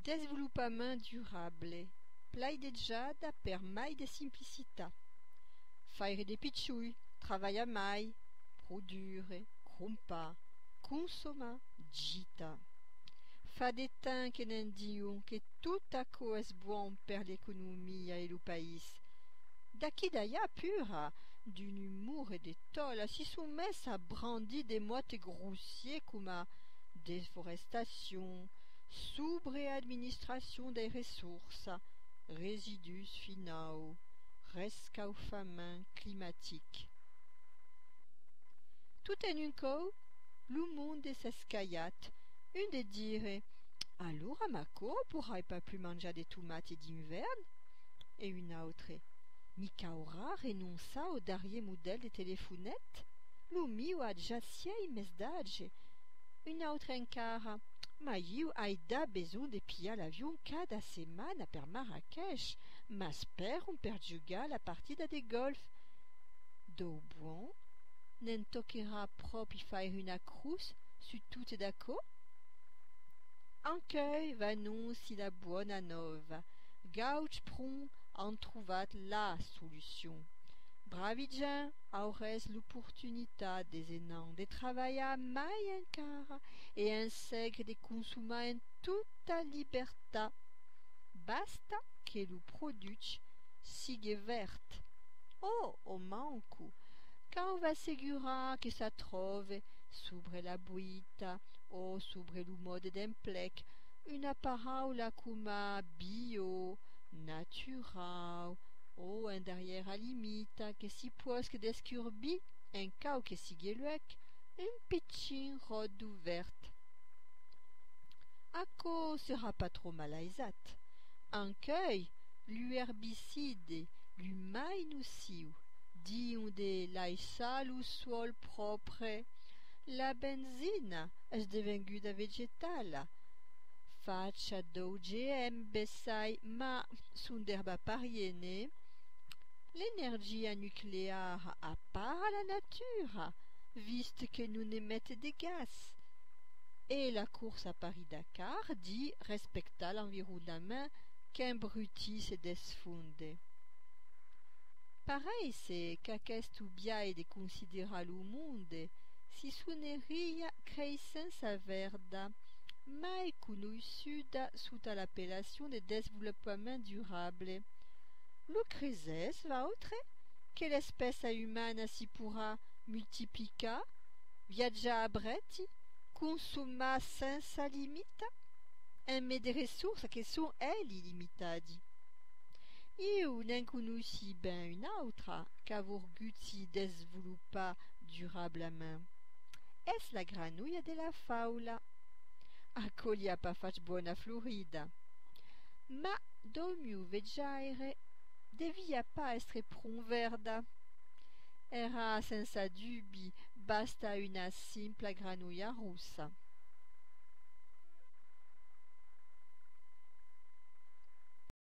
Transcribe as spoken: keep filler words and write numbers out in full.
Desvolopament durable, plaidejada per mai de simplicitat. Faire de pichoi, travalhar mai, produire, crompar, consomar, gitar. Fa de temps que ne'n dion que tot aquò es bon per l'economia e lo país. D'aquí d'alà pura, d'un umor e de tòla, si son mes a brandir de mots grossiers coma desforestacion, subreadministracion dei ressorsas, residús finau, rescaufament climatic. Tot en un còup, lo monde s'es calhat, un de dire: «Alora, amb aquò, poirai pas plus manjar de tomates d'ivèrn?» E un autre: «Mi caurà renonçar au darrier modèl de telefonet? Lo miu a ja sièis mes d'atge.» Un autre encara: «Mas ieu ai dab besonh de pilhar l'avion cada setmana per Marrakech, mas per un per jugar la partida de gòlf.» Dau bon, ne'n toquerà pròpi faire una crotz sus tot d'aquò? Ancuei v'anonci la bòna nòva, gauch pron an trovat la solucion. Bravi gents, auretz l'oportunitat desenant de travalhar mai encara e en segre de consomar en tota libertat. Basta que lo produch sigue verd. O, au manco, cau v'assegurar que s'atròve sobre la boita o sobre lo mòde d'emplec una paraula coma bio, naturau o en darriera limita que si pòsque descurbir, en cau que sigue luec, un pichin ròdol verd. Aquò serà pas tròp malaisat. Ancuei, lu erbicides lu mai nocius, dion de laissar lo sòl pròpre, la benzina es devenguda vegetala, facha d'O G M bessai, mas son d'erba parier, ne? L'energia nucleara apara la natura, vist que non emete de gas. E la corsa Paris-Dakar ditz respectar l'environament qu'embrutís e desfonde. Pareisse qu'aqueste biais de considerar lo monde si soneria creissença verda, mai conoissuda sota l'apellacion de desvolopament durable. Lo cresètz, vautres, que l'espèça umana si porrà multiplicar, viatjar a brèti, consomar sensa limita, emé de ressorsas que son, eli, limitadi? Ieu ne'n conoissi ben una autra qu'a vorgut si desvolopar durablament. Es la granolha de la faula. Aquò li a pas fach bòna florida. Mas, dau miu vejaire, devia pas èstre pron verda. Èra, sensa dubi, basta una simpla granolha rossa.